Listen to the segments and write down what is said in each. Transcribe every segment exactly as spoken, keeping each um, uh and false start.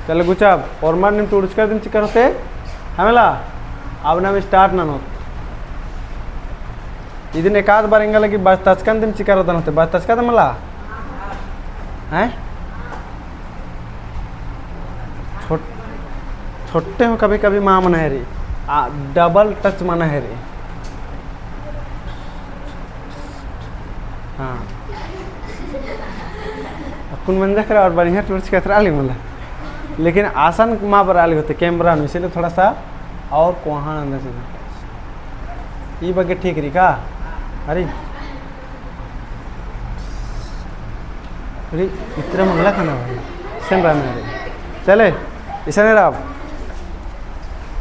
चले गुचा, होरमर नीम टूड़चका दिम चिकर होते, है मला? अब नाम start ननोत। इदिन एकाद बार एंगा लगी बचतचकन दिम चिकर होता होते, बचतचका दिम मला? हैं? छोट-, छोटे हो कभी-कभी माँ मना हेरी, आ, double touch मना हेरी। हाँ। अक्कुन मंजा करा और बढ़िया टूड़चका तरा ली मला। लेकिन आसन मा बरआ ली होते camera नू, इसीलिए थोड़ा सा और कोहाँ अंदर से। ई बग्गे ठीक रई का? अरे। अरे, इतरा मंगला खाना भाई। सेम रहा मेरे। चले, इसन रहा।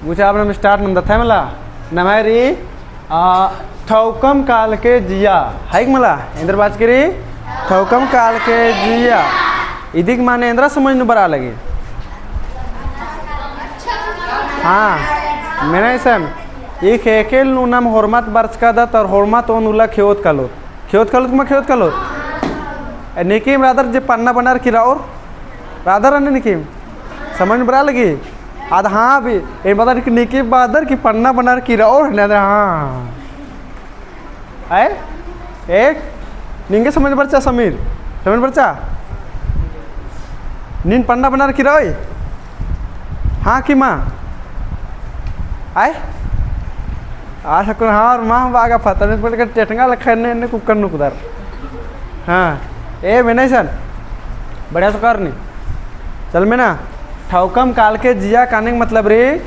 गुचा अब नाम start नन्दत है मला। नम्है रई आ, ठौकम काल के जिया, है कि मला? एन्देर बाचकी रई? ठौकम काल के जिया। इदिक माने एन्देरा समझ नू बरआ लगी? हाँ, मेना इसन, ई ख़ेख़ेल नू नाम होरमत बरचकादत और होरमत ओन उल्ला खेओत कालोत। खेओत कालोत कि मा खेओत कालोत? ए, नीकिम रअदर जे पन्ना बनार की रओर? रअदर अन्ने नीकिम? समझ नू बरआ लगी? आद हाँ भी, एन बअदर कि नीकिम बअदर कि पन्ना बनार की रओर, अन्ने आदर हाँ। आय? एक, निंगे समझ बरचा समीर? समझ बरचा? नीन पन्ना बनार की रओय? हाँ कि मा? आय? आ सकल हाँ और मा बागा पता नहीं, पर टेटंगा लखा एन्ने, एन्ने कुक्कर नुकदर। हाँ, ए मेना इसन, बढ़िया से कर नी। चल मेना, ठौकम काल के जिया कहने का मतलब रई,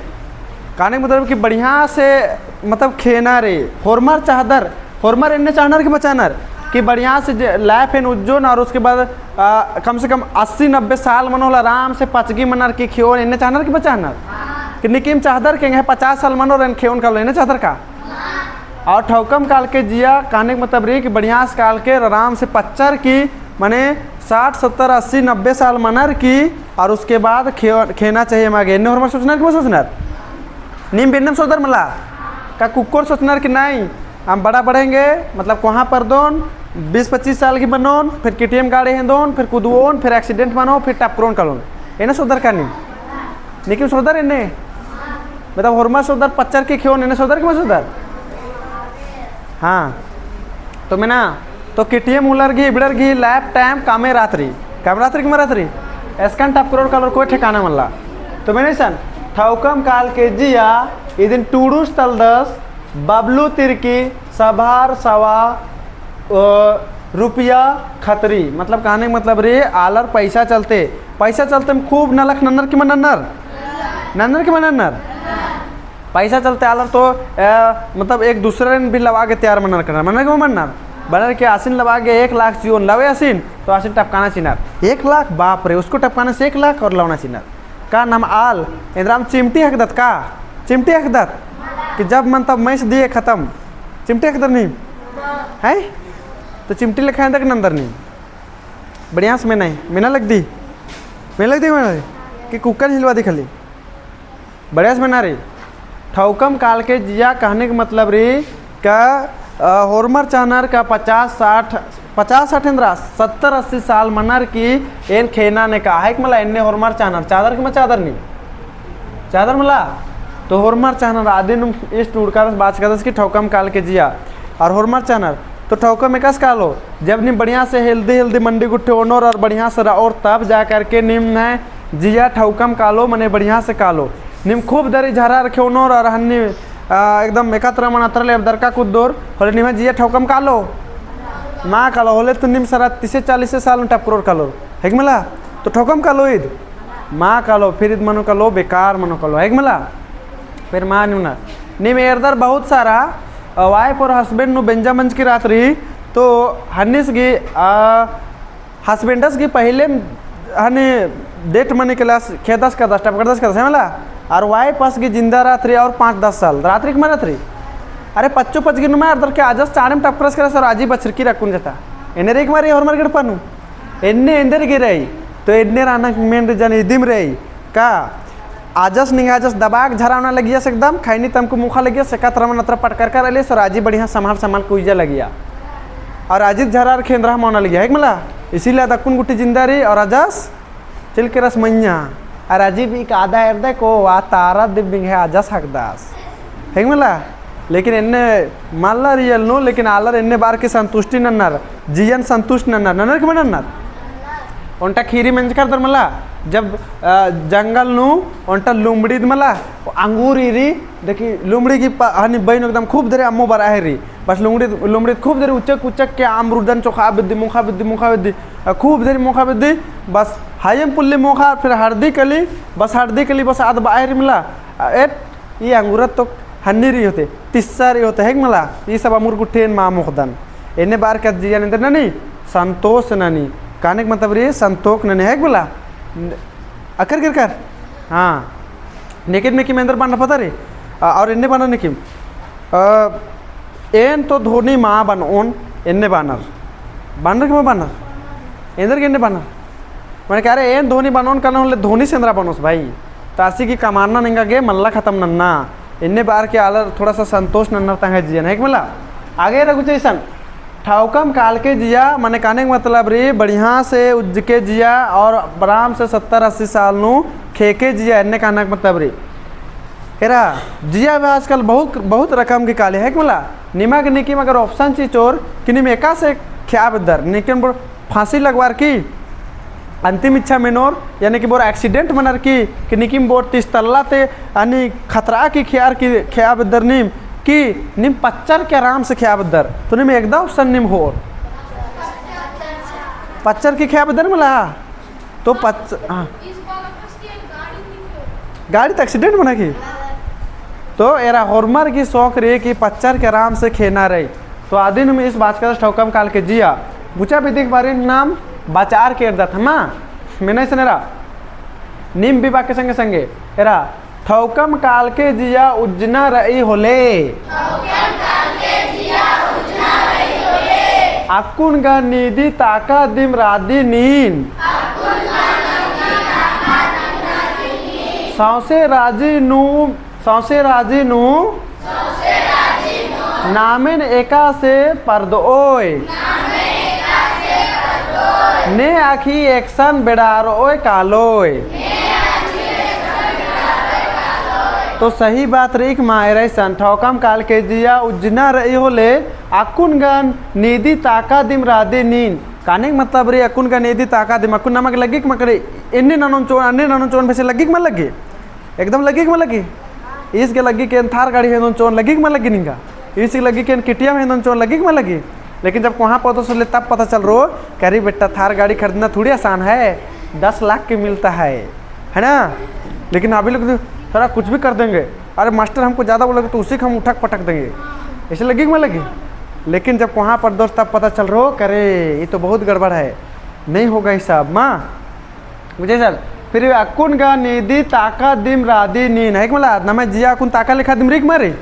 कहने का मतलब कि बढ़िया से, मतलब खेअनर रई, होरमर चाहदर, होरमर एन्ने चाहनर कि मा चाहनर, कि बढ़िया से जे life एन उज्जोन और उसके बाद, आ, कम से कम अस्सी नब्बे साल मनो होले आराम से पचगी मनर की खेओन, एन्ने चाहनर कि मा चाहनर? कि नीकिम चाहदर कि एंग्है पचास साल मनोर एन खेओन कालोन, एन्ने चाहदर का? और ठौकम काल के जिया कहने का मतलब रई कि बढ़िया से काल के आराम से पच्चर की, माने साठ, सत्तर, अस्सी, नब्बे साल मनर की, और उसके बाद खे-, खेअना चाहिए मागे। एन्ने होरमर सोचनर कि मा सोचनर? नीम बेन्नेम सोचदर मला? का कुक्कोर सोचनर कि नहीं, हम बड़ा बढ़ेंगे, मतलब कोहाँ परदोन, बीस पच्चीस साल की बनोन, फिर KTM गाड़ी हेंदोन, फिर कुदुओन, फिर accident मनो, फिर टपकरोन कालोन। एन्ने सोचदर का नीम? नीकिम सोचदर एन्ने? मतलब होरमर सोचदर पच्चर की खेओन, एन्ने सोचदर कि मा सोचदर? हाँ। तो मेना, तो KTM उल्लर गही, इबड़र गही life time कामे रअदर रई। कामे रअदर रई कि मा रअदर रई? एसकन टपकरोर कालोर कोई ठिकाना मल्ला। तो मेना इसन, ठौकम काल के जिया, इदिन टूड़ुस तलदस, बबलू तिर्की, सभार सवा, अ, रुपया खतरी, मतलब कहने का मतलब रई आलर पैसा चलते, पैसा चलते में खूब नलख नन्नर कि मा नन्नर? नन्नर कि मा नन्नर? पैसा चलते आलर तो, अ, मतलब एक दूसरेन भी लबआ गे तैयार मनर करनर, मनर कि मा मनर? बअनर कि आसिन लबआ गे एक लाख चिओन, लवे आसिन, तो आसिन टपकाना चिनर। एक लाख? बाप रे, उसको टपकाने से एक लाख और लवना चिनर। का नाम आल, एन्दराम चिमटी हकदत का? चिमटी हकदत? कि जब मन तब मैस दिए खतम। चिमटी हकदर नीम? हैं? तो चिमटी लेखा एन्दर नन्दर नीम। बढ़िया से मेना, मेना लगदी? मेना लगदी, मेना लगदी? कि कुक्कर हिलवा दी खाली? बढ़िया से मेना रई। ठौकम काल के जिया कहने का मतलब रई का, अ, होरमर चाहनर का पचास साठ, पचास साठ एन्दरा, सत्तर अस्सी साल मनर की एन खेअना नेका, है कि मला? एन्ने होरमर चाहनर, चाहदर कि मा चाहदर नीम? चाहदर मला? तो होरमर चाहनर आदिन इस टूड़कादस बाचकादस कि ठौकम काल के जिया। और होरमर चाहनर, तो ठौकम एकासे कालो, जब नीम बढ़िया से healthy healthy मंडी गुट्ठी ओनोर और बढ़िया से रओर तब जा करके नीम नम्है जिया ठौकम कालो, मने बढ़िया से कालो। नीम खूब दरी झरार खेओनोर और हन्नी, आ, एकदम एकातरा मन अतरा ले दरका कुद्दोर, होले निम्है जिया ठौकम कालो? मा कालो, होले तो नीम सरा तीसे चालीसे साल में टपकरोर कालोर, है कि मला? तो ठौकम कालो ईद? मा कालो, फिर ईद मनो कालो, बेकार मनो कालो, है कि मला? फिर मा नुना, नीम एरदर बहुत सारा, आ, wife और husband नू बेंजा मंजकी रअदर रई, तो हन्निस गही, आ, husbandस गही पहिले हने date मनी केलास खेदस कादस, टपकरदस कादस, है मला? और wifeस गही जिंदा रअदर रई और पाँच दस साल रअदर रई कि मा रअदर रई? अरे पच्चो पचगी नुमा एरदर कि आजस चाड़ेम टपकरस कादस और आजी बछरकी रअक्कुन जता। एन्ने रई कि मा रई होरमर गही एड़पा नू? एन्ने एन्देर गे रई। तो एन्ने रअना main reason इदिम रई का आजस निंग्है आजस दबाक झरावना लगियस एकदम, खैनी तमकु मुखा लगियस, एकातरा मन अतरा पटकरका रअलियस और आजी बढ़िया सम्हाल सम्हाल कुइजा लगिया। और आजी झरार खेंदरा मना लगिया, है कि मला? इसीलिए अक्कुन गुट्ठी जिंदा रई और आजस चिलकेरस मइय्याँ। अरा जी भी कादा एरदे को आ तारा दिम बिंगे आजा सकदास। हेक मला? लेकिन एन्ने मल्ला real नू, लेकिन आलर एन्ने बअर की संतुष्टि नन्नर, जियन संतुष्ट नन्नर, नन्नर कि मल नन्नर? ओन्टा खीरी मेंजकर दर मला, जब, अ, जंगल नू ओन्टा लुमड़ीद मला, अंगूर ईरी, देखी लुमड़ी की प-, हनी बइन एकदम खूब देरी अम्मो बरआ हेरी। बस लुमड़ीद, लुमड़ीद खूब देरी उचक, उचक के अमरूदन चोखा बेद्दी, मोखा बेद्दी, मोखा बेद्दी, अ, खूब देरी मोखा बेद्दी, बस हायम पुल्ली मोखा, फिर हरदी कली, बस हरदी कली, बस आद बआ हेरी मला, अ, एट ई अंगूरत तो हन्नी रई होते, तिस्सा रई होते, हेक मला, ई सब अमूर गुट्ठिन मा मोखदन। एन्ने बअर के जिया एन्देर ननी, संतोष ननी। कहने का मतलब रई, संतोख ननी, हेक मला। अकर किरकर? हाँ। नेकिम नेकिम एन्देर बअनर पता रई? अ, और एन्ने बअनर नेकिम। अ, एन तो धोनी मा बनओन, एन्ने बअनर। बअनर कि मा बअनर? एन्देर गे एन्ने बअनर। मने का अरे एन धोनी बनओन कना होले धोनी सेंदरा बनोस भाई। तासी की कमाना निंगा गे मल्ला खतम नन्ना। एन्ने बअर के आलर थोड़ा सा संतोष नन्नर तंग्है जियन, हेक मला? आगे रगु चइसन। ठौकम काल के जिया, मने कहने का मतलब रई, बढ़िया से उज्ज के जिया और आराम से सत्तर अस्सी साल नू खे के जिया, एन्ने कहने का मतलब रई। एरा, जिया भी आजकल बहुत, बहुत रकम की काली, हेक मला? निमा गे निकिम अगर option चिचोर कि नीम एकासे खेआ बेद्दर, निकिम बोर फांसी लगवार की अंतिम इच्छा मेनोर, यानी कि बोर accident मनर की, कि निकिम बोर तीस तल्ला ते, यानी खतरा की खेआर की खेआ बेद्दर नीम, कि नीम पच्चर के आराम से खेआ बेद्दर, तो नीम एकदा option नीम होर। पच्चर की खेआ बेद्दर मला? तो पच-, हाँ। गाड़ी तो accident मना की? तो एरा होरमर की शौक रई कि पच्चर के आराम से खेना रई। तो आदिन में इस बाचकस ठौकम काल के जिया। बुचा बिदिक बारी नाम बचार के एरदत हमा। मेना इसन एरा। नीम भी बाके संगे संगे। एरा। ठौकम काल के जिया उज्जना रई होले। ठौकम काल के जिया उज्जना रई होले। अक्कुन गा नीदी ताका दिम रादी नीन। अक्कुन गा नीदी ताका दिम रादी नीन। सौंसे राजी नू, सौंसे राजी नू। सौंसे राजी नू। नामेन एकासे परदओय। नामेन एकासे परदओय। ने अखी एकसन बेड़ारओय कालोय। तो सही बात रई कि मा एरा इसन ठौकम काल के जिया उज्जना रई होले अक्कुन गा नीदी ताका दिम रादी नीन। कहने का मतलब रई अक्कुन गा नीदी ताका दिम, अक्कुन नमा गे लग्गी कि मल लग्गी? एन्ने ननोन चोन, अन्ने ननोन चोन बेसे लग्गी कि मल लग्गी? एकदम लग्गी कि मल लग्गी? ईस गे लग्गी कि एन थार गाड़ी हेंदोन चोन लग्गी कि मल लग्गी निंगा? ईस गे लग्गी कि एन KTM हेंदोन चोन लग्गी कि मल लग्गी? लेकिन जब कोहाँ पदोस होले तब पता चलरो, कि अरे बेटा थार गाड़ी खरीदना थोड़ी आसान है, दस लाख की मिलता है, है ना? लेकिन अभी लोग तो सारा कुछ भी कर देंगे। अरे मास्टर हमको ज़्यादा बोलेगा तो उसी को हम उठक पटक देंगे। ऐसे लग्गी कि मल लग्गी? लेकिन जब कोहाँ पदोस तब पता चलरो, कि अरे ये तो बहुत गड़बड़ है, नहीं होगा हिसाब मा। बुझे सर? फिर अक्कुन गा नीदी ताका दिम रादी नीन, हेक मला? नमा जिया अक्कुन ताका लेखा दिम रई कि मल रई?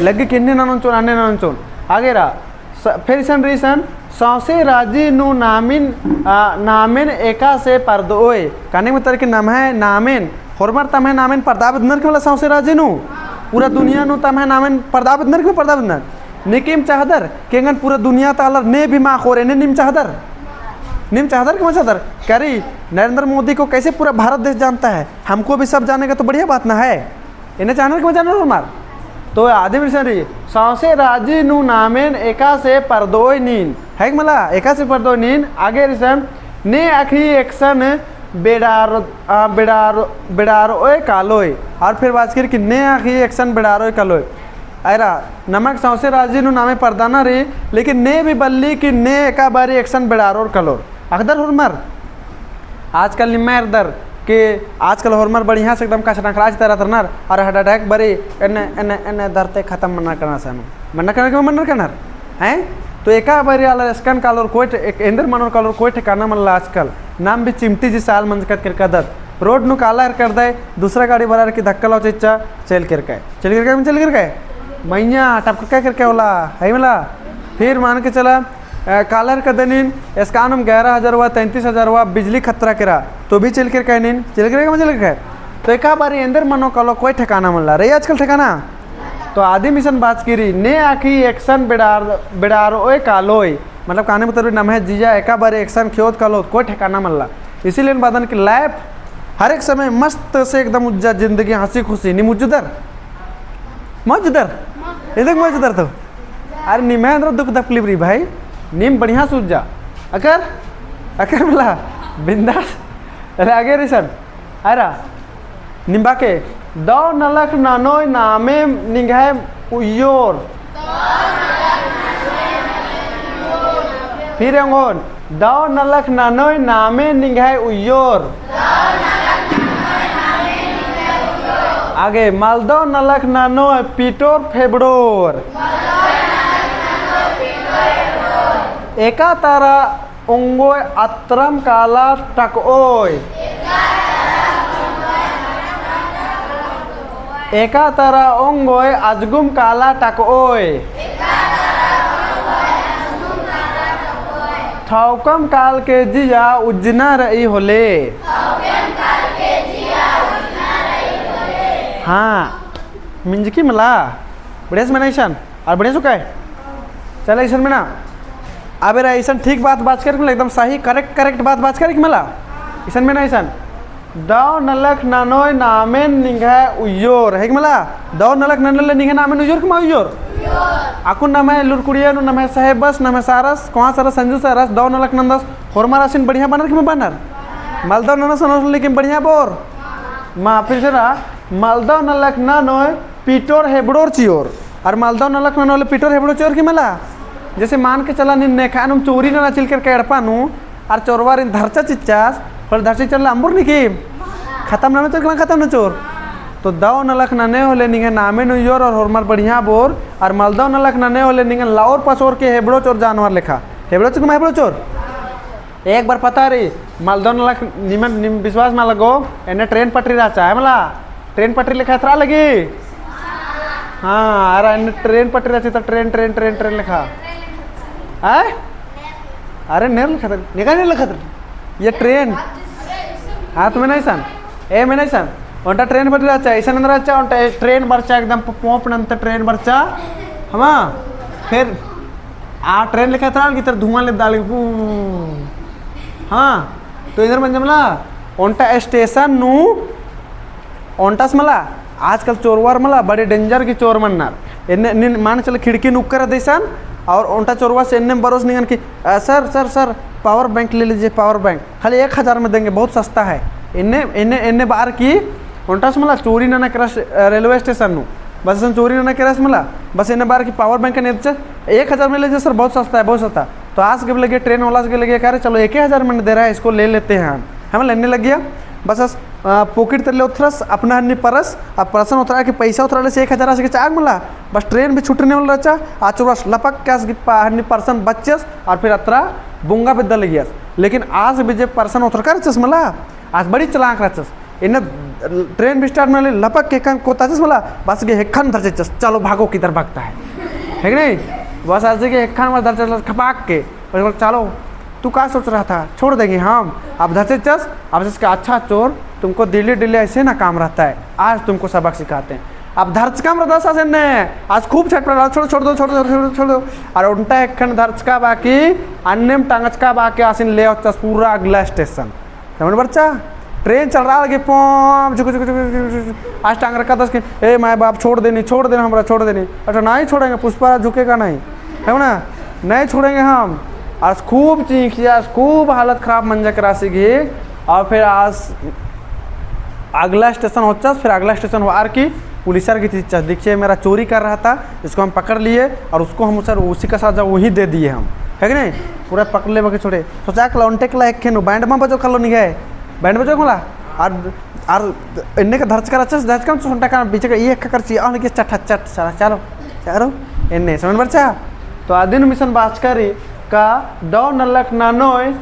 लग्गी कि एन्ने ननोन चोन, अन्ने ननोन चोन। आगे एरा, स-, फिर इसन रई इसन, सौंसे राजी नू नामिन, आ, नामेन एकासे परदओय। कहने का मतलब कि नम्है नामेन, होरमर तम्है नामेन परदा बेद्दनर कि मला सौंसे राजी नू? पूरा दुनिया नू तम्है नामेन परदा बेद्दनर कि परदा बेद्दनर? निकिम चाहदर, कि एंगन पूरा दुनिया ता आलर ने भी माखोर, एन्ने नीम चाहदर? नीम चाहदर कि मल चाहदर? कि अरे, नरेंद्र मोदी को कैसे पूरा भारत देश जानता है? हमको भी सब जानेगा तो बढ़िया बात ना है। एन्ने चाहनर कि मल चाहनर होरमर? तो आदिम इसन रई, सौंसे राजी नू नामेन एकासे परदओय नीन। हेक मला, एकासे परदओय नीन, आगे रई इसन, ने अखी एकसन बेड़ार-, आ, बेड़ार-, बेड़ारओय कालोय। और फिर बाचकी रई कि ने अखी एकसन बेड़ारओय कालोय। एरा, नमा गे सौंसे राजी नू नामे परदाना रई, लेकिन ने भी बल्ली कि ने एका बारी एकसन बेड़ारोर कालोर। अख़दर होरमर? आजकल निम्मा एरदर कि आजकल होरमर बढ़िया से एकदम कछनखरा चिता रअदर नर, अउर हडाडहक बारी एन्ने, एन्ने, एन्ने धरते खतम मन्ना कना सनु। मन्ना कना के मन्ना कना, हैं? तो एका बारी आलर एकसन कालोर कोई ठे-, एक एन्देर मनोर कालोर कोई ठिकाना मल्ला आजकल। नाम भी चिमटी जी साल मंजकत केरकादत। रोड नू काला एरकादय, दूसरा गाड़ी बरअर की धक्का लौ चिच्चा, चल केरकय। चल केरकय, चल केरकय। मइय्याँ टपकय केरकय होला, है मला? फिर मान के चला, अ, काला एरकादय नीन, एकसन नू ग्यारह हजारवा, तैंतीस हजारवा बिजली खतरा केरा, तो भी चल केरकय नीन, चल केरकय, चल केरकय। तो एका बारी एन्देर मनो कालो कोई ठिकाना मल्ला। रई आजकल ठिकाना? तो आदिम इसन बाचकी रई, ने अखी एकसन बेड़ार-, बेड़ारओय कालोय। मतलब कहने मतलब नम्है जिया एका बारी एकसन खेओत कालोत, कोई ठिकाना मल्ला। इसीलिए बअदन कि life हर एक समय मस्त से एकदम उज्जा जिंदगी हँसी खुशी। नीम उज्जदर? मज्जदर? इदक मज्जदर तो? अरे निम्है एन्दरा दुख तकलीफ रई भाई, नीम बढ़िया से उज्जा। अकर? अकर मला? बिंदास? अरे आगे रिसन। अरा? निम्बा के दव नलख ननोय नामे निंग्है उइयोर। फिर एंगोन, दव नलख ननोय नामे निंग्है उइयोर। आगे, मलदव नलख ननोय पिटोर फेबड़ोर। एका तरा ओंगोय अतरम काला टकओय। एका तरा ओंगोय अजगुम काला टकओय। ठौकम काल के जिया उज्जना रई होले। हाँ, मिंजकी मला, बढ़िया से मेना इसन। अरा बढ़िया सुकाय। चला इसन मेना। अबे रा इसन ठीक बात बाचकर कि मला, एकदम सही, correct, correct बात बाचकर कि मला। इसन मेना इसन। दव नलख ननोय नामेन निंग्है उइयोर, है कि मला? दव नलख ननोय ले निंग्है नामेन उइयोर कि मल उइयोर? अक्कुन नम्है लुरकुड़िया नू नम्है साहेबस, नम्है सारस, कोहाँ सारस, संजू सारस, दव नलख नन्दस, होरमर आसिन बढ़िया बअनर कि मल बअनर? मलदव ननोस ननोस लेकिन बढ़िया बओर। मा फिर से रा, मलदव नलख ननोय पिटोर हेबड़ोर चिओर। अरा मलदव नलख ननोय ले पिटोर हेबड़ोर चिओर कि मला? जैसे मान के चला, नीन नेखा नुम चोरी नना चिलकर के एड़पा नू, अरा चोरवारिन धरचा चिच्चस, होले धरचा चिच्चस ले अम्बुर नी कि? खतम ननोय चिओर कि मल खतम ननोय चिओर? तो दव नलख ननोय होले निंग्है नामेन उइयोर अरा होरमर बढ़िया बओर, अरा मलदव नलख ननोय होले निंग्है लओर पसोर के हेबड़ोर चिओर जानवर लेखा। हेबड़ोर चिओर कि मल हेबड़ोर चिओर? एक बार पता रई, मलदव नलख निमन, नीम विश्वास मल लगो, एन्ने train पटरी रहचा, है मला? Train पटरी लेखा एथरा लगी? हाँ, अरा एन्ने train पटरी रहची तो train, train, train, train लेखा। हैं? अरे नेर लेखा तर, नेका नेर लेखा तर। ये train। हाँ, तो मेना इसन। ए, मेना इसन। ओन्टा train पटरी रहचा, इसन नन्दर रहचा, ओन्टा ए train बरचा एकदम प-, पोंप नन्त train बरचा। हमा? फिर आ train लेखा एथरा लगी तर धुआं ले दाल, पू। हाँ, तो इधर मंजा मला, ओन्टा station नू, ओन्टास मला, आजकल चोरवार मला, बड़े danger की चोर मन्नर। एन्ने, नीन मान चल खिड़की नू उक्कर देसन, और ओन्टा चोरवास एन्ने बरोस निंगन कि, "अ, sir, sir, sir, power bank ले लीजिए, power bank।" खाली एक हजार में देंगे, बहुत सस्ता है। एन्ने, एन्ने, एन्ने बअर की ओन्टास मला चोरी नना केरस, अ, railway station नू। बस असन चोरी नना केरस मला, बस एन्ने बअर की power bank ने देचस, "एक हजार में ले लीजिए sir, बहुत सस्ता है, बहुत सस्ता।" तो आस गे लगे, train वालास गे लगे, "अरे चलो, एक ही हजार में दे रहा है, इसको ले लेते हैं हम।" है मला, एन्ने लगिया। बस अस, अ, pocket तले ओथरस, अपना हन्नी purse, आ purse ओथरा के पैसा ओथरा ले से एक हजार आस गे चाग मला। बस train भी छूटने वाला रहचा, आ चोरवास लपक के आस गे पा-, हन्नी purse बच्चस, और फिर अतरा बोंगा बेद्दा लगियस। लेकिन आस भी जे purse ओथरका रहचस मला, आस बड़ी चालाक रहचस। एन्ने train भी start मना ले लपक के हेक्खन कोताचस मला, बस गे हेक्खन धरचस, "चलो भागो, किधर भागता है?" है कि नहीं? बस आस गे हेक्खन मल धरचस खपाक के, बस बोला, "चलो, तू क्या सोच रहा था? छोड़ देंगे हम।" अब धरचस, अब इसका, "अच्छा चोर, तुमको daily daily ऐसे ना काम रहता है, आज तुमको सबक सिखाते हैं।" अब धरचकम रअदस आस एन्ने, आस खूब छटपटा, "छोड़ो, छोड़ दो, छोड़ दो, छोड़ दो, छोड़ दो।" और ओन्टा हेक्खन धरचका बाकी, अन्नेम टंगचका बाकी आसिन ले ओचस पूरा अगला station। समझ बरचा? Train चल रहा लगे, पोम, झुक, झुक, झुक। आज टांग रखा था उसके, "ए माय बाप, छोड़ देनी, छोड़ देना, हमरा छोड़ देनी।" अच्छा, नहीं छोड़ेंगे, पुष्पा झुकेगा नहीं, है ना? नहीं छोड़ेंगे हम। आज खूब चींखिया, आज खूब हालत खराब मंजा केरा आस गे। और फिर आस अगला station होचस, फिर अगला station होअर की पुलिसर गे चिच्चस, "देखिए, मेरा चोरी कर रहा था, इसको हम पकड़ लिए और उसको हम सर उसी का सजा वहीं दे दिए हम।" है कि नहीं? पूरा पकड़ ले बाकी छोड़े। सोचा के ओन्टे कला हेक्खन, band मा बजो कलो निंग्है। Band बजो कला। और, और एन्ने का धरचका रहचस, धरचका तो ओन्टा का बीच का ये का करची, आ लगे चट, चट, साला, चलो, चलो, एन्ने, समझ बरचा? तो अदिन मिसन बाचका रई का दव नलख ननोय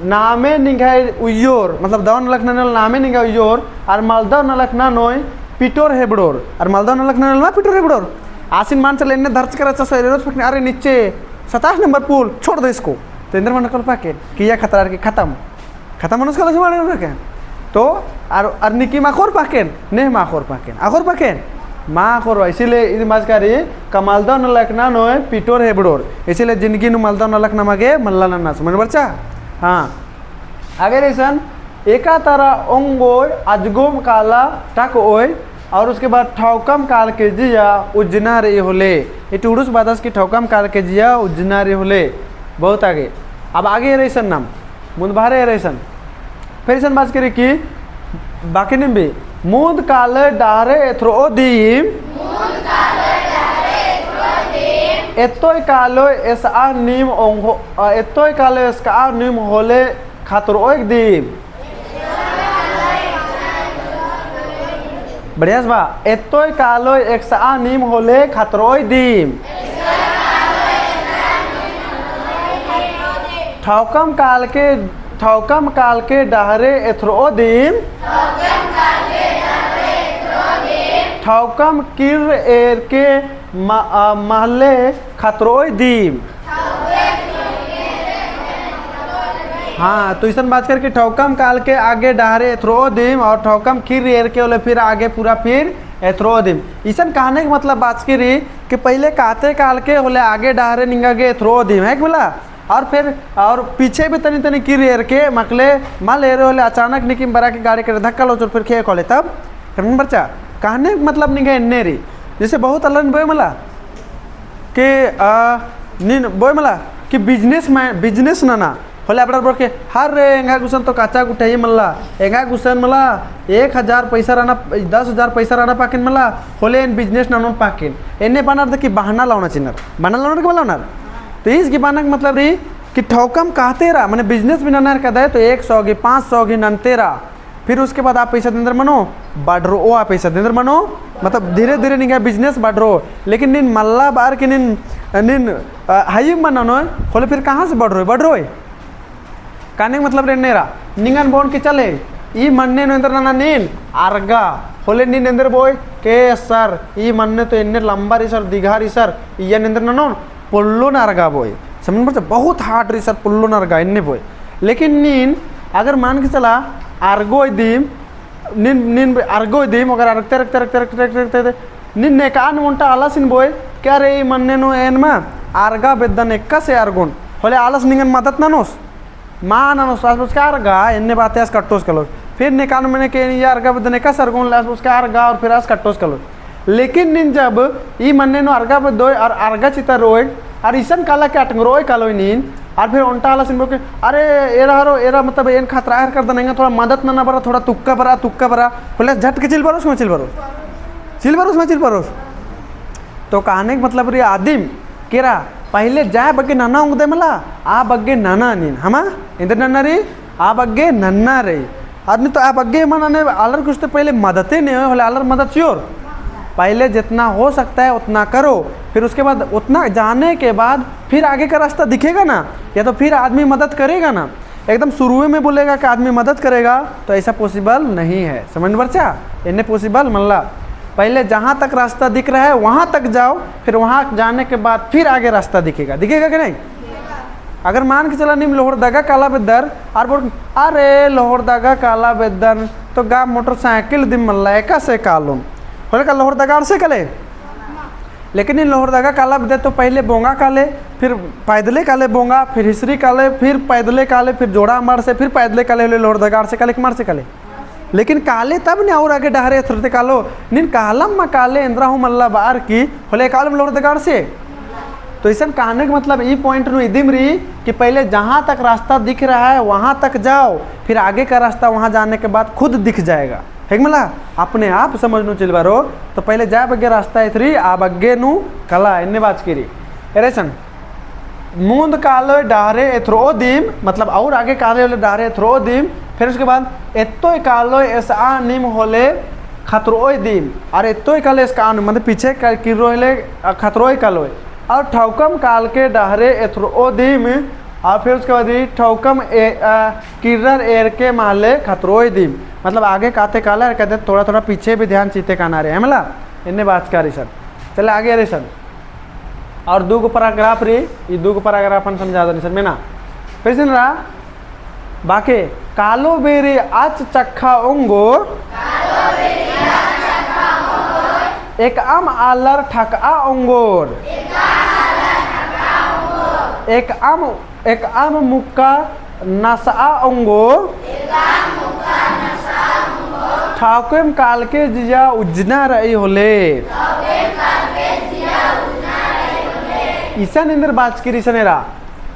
नामे निंग्है उइयोर, मतलब दव नलख ननोय नामे निंग्है उइयोर, और मलदव नलख ननोय पिटोर हेबड़ोर, और मलदव नलख ननोय मा पिटोर हेबड़ोर। आसिन मान चले एन्ने धरचका रहचस, एरोत फेंकने, "अरे नीचे, सताईस नंबर पुल, छोड़ दो इसको।" तो एन्देर मनो कल पाकेन, किया खतरा की खतम। खतम मनोस कल जुमाड़े उनके। तो, और, और निकी मा खोर पाकेन, नेह मा खोर पाकेन, आ खोर पाकेन, मा खोर, इसीलिए इद बाचका रई का मलदव नलख ननोय पिटोर हेबड़ोर। इसीलिए जिंदगी नू मलदव नलख नमा गे मल्ला नन्ना, समझ बरचा? हाँ। आगे रई इसन, एका तरा ओंगोय अजगोम काला टकओय, और उसके बाद ठौकम कालके जिया उज्जना रई होले। ई टुड़ुस बादस कि ठौकम कालके जिया उज्जना रई होले। बहुत आगे। अब आगे एरा इसन नाम, मुन्द बहरे एरा इसन। फिर इसन बाचकी रई कि बाकी नीम भी, मुन्द कालोय डहरे एथरओ दिम। एत्तोय कालोय एसआ नीम ओंगो, अ, एत्तोय कालोय एसकआ नीम होले खतरओय दिम। बढ़िया से बा, एत्तोय कालोय एकसआ नीम होले खतरओय दिम। ठौकम कालके, ठौकम कालके डहरे एथरओ दिम। ठौकम किर्र एरके म-, अ, महले खतरओय दिम। हाँ, तो इसन बाचकी रई कि ठौकम कालके आगे डहरे एथरओ दिम और ठौकम किर्र एरके होले फिर आगे पूरा फिर एथरओ दिम। इसन कहने के मतलब बाचकी रई कि पहिले काते कालके होले आगे डहरे निंगा गे एथरओ दिम, है कि मला? और फिर, और पीछे भी तनी तनी किर्र एरके मखले मल एरे होले अचानक निकिम बरा के गाड़ी के धक्का लोचोर फिर खेक होले तब, समझ बरचा? कहने के मतलब निंगा एन्ने रई। जैसे बहुत आलन बोय मला, कि, आ, नीन बोय मला कि business में, business नना होले अबड़ार बोर के, हर रे, एंगा गुसन तो कच्चा गुट्ठा ही मल्ला, एंगा गुसन मला एक हजार पैसा रअना, दस हजार पैसा रअना पाकिन मला, होले एन business ननोन पाकिन। एन्ने बअनर दे कि बहाना लाना चिअनर, बहाना लानर कि मला लानर। तो ईस गही बअना के मतलब रई कि ठौकम काते रआ, माने business भी ननर कदय तो एक सौ गही, पाँच सौ गही नन्ते रआ। फिर उसके बाद आ पैसा देंदर मनो, बढ़रओ आ पैसा देंदर मनो, मतलब धीरे धीरे निंगा business बढ़रओ। लेकिन नीन मल्ला बअर के नीन, नीन, अ, हई मल ननोय, होले फिर कहाँ से बढ़रओय, बढ़रओय? कहने के मतलब रई एन्ने रआ, निंगन बओन कि चले, ई मन्ने नू एन्देर नना नीन, अरगा, होले नीन एन्देर बोय, के sir, ई मन्ने तो एन्ने लम्बा रई sir, दिघा रई sir, इय्या एन्देर ननोन, पोल्लोन अरगा बोय। समझ बरचा, बहुत hard रई sir, पोल्लोन अरगा एन्ने बोय। लेकिन नीन अगर मान के चला, अरगोय दिम, नीन, नीन अरगोय दिम, अगर अरगते, अरगते, अरगते, अरगते, अरगते, अरगते, नीन नेकान ओन्टा आलसिन बोय, क्या रे, ई मन्ने नू एन मा अरगा बेद्दन, एकासे अरगोन, होले आलस निंगन मदत ननोस, मा ननोस, आस बस का अरगा, एन्ने बाते आस कट्टोस कलोस। फिर नेकान मने के इय्या अरगा बेद्दन, एकासे अरगोन, आस बस का अरगा, और फिर आस कट्टोस कलोस। लेकिन नीन जब ई मन्ने नू अरगा बेद्दोय और अरगा चिता रओय और इसन काला के अटंगरओय कालोय नीन, और फिर ओन्टा आलसिन बोके, अरे, एरा हरो, एरा मतलब एन खतरा हर करदन, एंगा थोड़ा मदत नना बरा, थोड़ा तुक्का बरा, तुक्का बरा, होले झट के चिल बरोस, मल चिल बरोस? चिल बरोस, मल चिल बरोस? तो कहने के मतलब रई आदिम केरा, पहिले जा बग्गे नना ओंगदय मला, आ बग्गे नना नीन, हमा? एन्देर नना रई? आ बग्गे नन्ना रई। आदमी तो आ बग्गे मल नने, आलर कुछ तो पहिले मदते नहीं होय, होले आलर मदत चिओर। पहिले जितना हो सकता है उतना करो, फिर उसके बाद उतना जाने के बाद फिर आगे का रास्ता दिखेगा ना, या तो फिर आदमी मदद करेगा ना। एकदम शुरुए में बोलेगा कि आदमी मदद करेगा, तो ऐसा possible नहीं है। समझ बरचा? एन्ने possible मल्ला। पहिले जहाँ तक रास्ता दिख रहा है, वहाँ तक जाओ, फिर वहाँ जाने के बाद फिर आगे रास्ता दिखेगा। दिखेगा कि नहीं? अगर मान के चला, नीम लोहरदगा काला बेद्दर, आर बोल, अरे, लोहरदगा काला बेद्दन, तो गा मोटरसाइकिल दिम मल्ला, एकासे कालोन। होले का लोहरदगा अंड़से काले? लेकिन नीन लोहरदगा काला बेद्दे तो पहिले बोंगा काले, फिर पैदले काले बोंगा, फिर हिसरी काले, फिर पैदले काले, फिर जोड़ा मार से, फिर पैदले काले, होले लोहरदगा अंड़से काले कि मार से काले? लेकिन काले तब ने और आगे डहरे एथरते कालो, नीन कालम मा काले एन्दरा हूँ मल्ला बअर की, होले कालम लोहरदगा अंड़से। तो इसन कहने का मतलब ई point नू इदिम रई कि पहिले जहाँ तक रास्ता दिख रहा है, वहाँ तक जाओ, फिर आगे का रास्ता वहाँ जाने के बाद खुद दिख जाएगा। है कि मला? अपने आप समझ नू चिल बरो, तो पहिले जा बग्गे रास्ता एथरी, आ बग्गे नू कला, एन्ने बाचकी रई। एरा इसन, मुन्द कालोय डहरे एथरओ दिम, मतलब और आगे काले होले डहरे एथरओ दिम, फिर उसके बाद एत्तोय कालोय एसआ नीम होले खतरओय दिम, और एत्तोय कालोय एसकआ नीम, मतलब पीछे का-, किर्रो होले, अ, खतरओय कालोय, और ठौकम कालके डहरे एथरओ दिम, और फिर उसके बाद ई ठौकम ए-, अ, किर्रर एरके महले खतरओय दिम, मतलब आगे काते काला और कहते थोड़ा थोड़ा पीछे भी ध्यान चिते काना रई, है मला? एन्ने बाचका रई इसन। चले आगे रई इसन। और दू गो paragraph रई, ई दू गो paragraphन समझादन इसन मेना। फिर इसन रआ, बाके, कालो बेरी अचचक्खा ओंगोर, एकअम आलर ठकआ ओंगोर, एकअम, एकअम मुक्का नसआ ओंगोर, ठाकुम कालके जिया उज्जना रई होले। इसन एन्देर बाचकी रई, इसन एरा।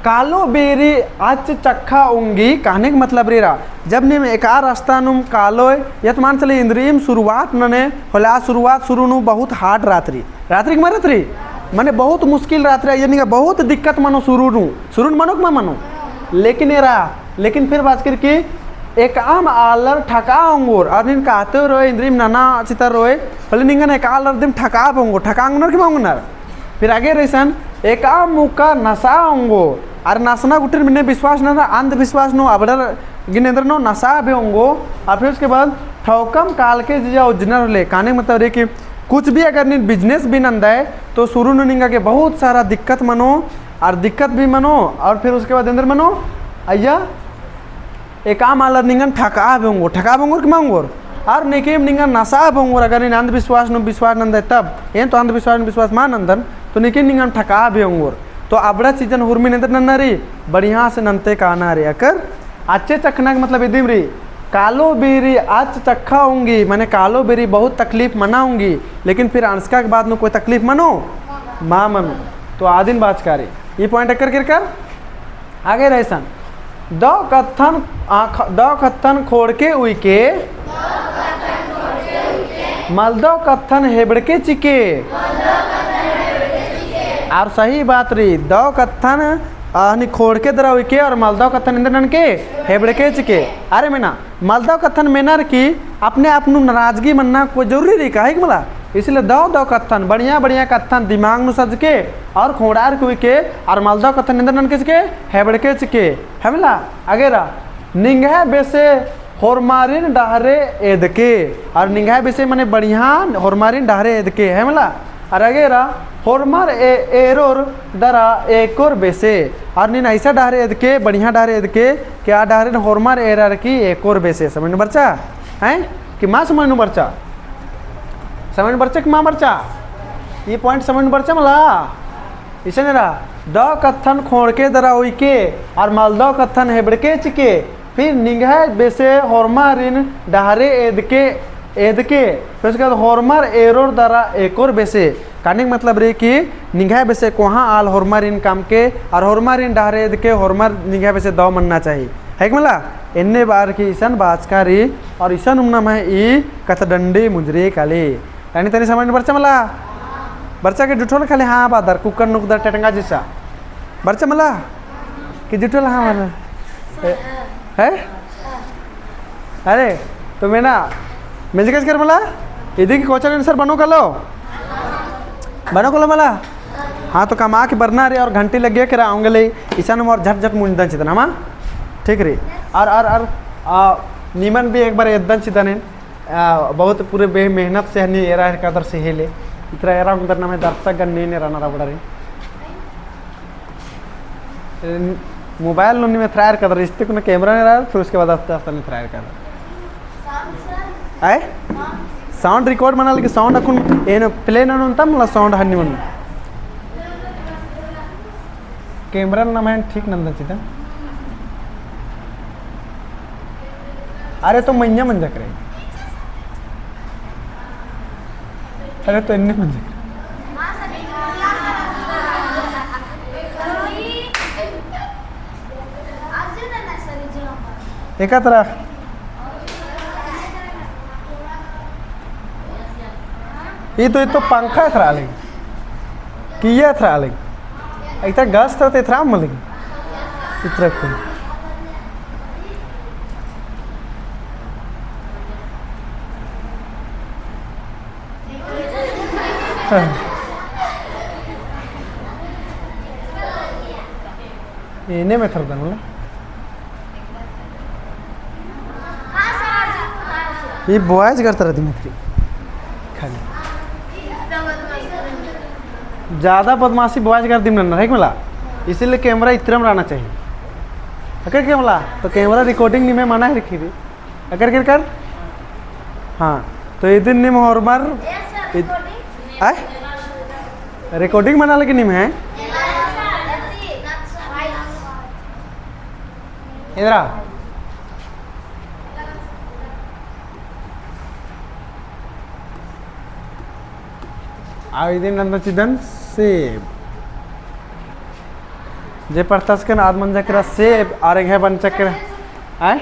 कालो बेरी अच्च चक्खा ओंगी, कहने का मतलब रई एरा। जब नीम एका रस्ता नुम कालोय, या तो मान चले इन्द्रिइम शुरुआत नने होले, आ शुरुआत शुरू नू बहुत hard रात रई। रात रई का मल रात रई? मने बहुत मुश्किल रात रई, यानी कि बहुत दिक्कत मनो शुरू नू। शुरू नू मनो का मल मनो? लेकिन एरा, लेकिन फिर बाचकी रई कि एकअम आलर ठका ओंगोर, और नीन काते रओय, इन्द्रिइम नना चिता रओय, होले निंगन एका आलर दिम ठका ओंगोर, ठका ओंगनर कि मल ओंगनर? फिर आगे रई इसन, एकअम मुक्का नसा ओंगो, और नसना गुट्ठिन बिन्ने विश्वास नना, अंधविश्वास नू अबड़र गे एन्देर नू नसा भी ओंगो, और फिर उसके बाद ठाकुम कालके जिया उज्जनर होले, कहने का मतलब रई कि कुछ भी अगर नीन business भी नंदय, तो शुरू नू निंगा गे बहुत सारा दिक्कत मनो, और दिक्कत भी मनो, और फिर उसके बाद एन्देर मनो, अइय्या एकअम आलर निंगन ठका भी ओंगोर, ठका भी ओंगोर कि मल ओंगोर? और नेकेम निंगन नसा भी ओंगोर, अगर नीन अंधविश्वास नू विश्वास नंदय तब, एन तो अंधविश्वास नू विश्वास मल नंदन, तो नेकेम निंगन ठका भी ओंगोर। तो अबड़ा चीजन हुरमिन एन्देर नन्ना रई, बढ़िया से नन्ते काना रई, अकर अच्चे चखना का मतलब इदिम रई, कालो बेरी अच्च चक्खा ओंगी, मने कालो बेरी बहुत तकलीफ मना ओंगी, लेकिन फिर अंड़सका के बाद नू कोई तकलीफ मनो? मल मनो। तो आदिन बाचका रई। ई point अकर केरकर? आगे रई इसन। दौ कत्थन, आ, ख-, दौ कत्थन खोंड़के उइके, मलदौ कत्थन हेबड़के चिके। और सही बात रई, दौ कत्थन, आ, हनी खोंड़के दरा उइके और मलदौ कत्थन एन्देर ननके हेबड़के चिके। अरे मेना, मलदौ कत्थन मेनर की अपने आप नू नाराजगी मन्ना कोई जरूरी रई का, है कि मला? इसलिए दौ दौ कत्थन, बढ़िया बढ़िया कत्थन दिमाग नू सजके और खोंड़ार के उइके और मलदौ कत्थन एन्देर ननके चिके, हेबड़के चिके, है मला? आगे रआ, निंग्है बेसे होरमारिन डहरे एदके, और निंग्है बेसे मने बढ़िया होरमारिन डहरे एदके, है मला? और आगे रआ, होरमर ए-, एरोर दरा एकोर बेसे। और नीन ऐसा डहरे एदके, बढ़िया डहरे एदके, कि आ डहरेन होरमर एरर की एकोर बेसे। समझ नू बरचा? हैं? कि मल समझ नू बरचा? समझ नू बरचा कि मल बरचा? ई point समझ नू बरचा मला? इसन एरा, दौ कत्थन खोंड़के दरा उइके, और मलदौ कत्थन हेबड़के चिके, फिर निंग्है बेसे होरमारिन डहरे एदके, एदके, फिर उसके बाद होरमर एरोर दरा एकोर बेसे। कहने का मतलब रई कि निंग्है बेसे कोहाँ आल होरमारिन कमके, और होरमारिन डहरे एदके, होरमर निंग्है बेसे दौ मन्ना चाही। है कि मला? एन्ने बअर की इसन बाचका रई, और इसन उम्मन हमें ई कत्थडंडी मुंजरी काली। तनी तनी समझ नू बरचा मला? बरचा कि जुठोल खाली हाँ बअदर, कुकर नुकदर टेटंगा जिसा। बरचा मला? कि जुठोल हाँ बअदर? ए, है? अरे, तो मेना, मेंजकस कर मला? इदी की question answer बनो कालो? बनो कालो मला? हाँ, तो कमआ के बरना रई और घंटी लग्गिया केरा औंगे ले, इसन हूँ और झट झट मुंजदन चिदन, हमा? ठीक रई। और, और, और, आ, निमन भी एक बार एद्दन चिदन एन। आ, बहुत पूरे बे-, मेहनत से हनी एरा एरकादर से हेले। इतरा एरा उंदर नम्है दर्शकगण ने, ने रअनर अबड़ारिन। ए, mobile नू निम एथरा एरकादर, इस्ते कुना camera ने रअदर, फिर उसके बाद आस्ते आस्ते ने एथरा एरकादर। आय? Sound record मना लगी, sound अक्कुन एन play ननोन ता मला sound हन्नी मनो। Camera नम्है ठीक नंदन चिदन। अरे तो मइय्याँ मंजा करे। अरे तो एन्ने मंजा करे। एका तरह। ई तो, ई तो पंखा एथरा लगी। किया एथरा लगी। इतना गैस था तो एथरा मल लगी। इतना कोई। हाँ। एन्ने में एथरदन मला। ई boys करता रहती मित्री। खाली। ज्यादा बदमाशी boys करती में नन्ना, है कि मला? इसीलिए camera इतरम रहना चाहिए। अगर camera, तो camera recording निम्है मना है रखी थी। अगर केरकर? हाँ, तो इदिन निम होरमर, इद-, आय? Recording मना लगी निम्है? एन्दरा? आउ इदिन नन्ना चिदन सेब। जे पढ़तस कन आद मंजा केरा सेब, आर एंग्है मंजा केरा। आय?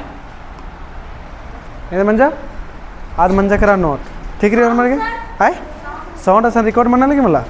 एदे मंजा? आद मंजा केरा नोट। ठीक रई ओर्मर गे? आय? Sound असन record मना लगी मला?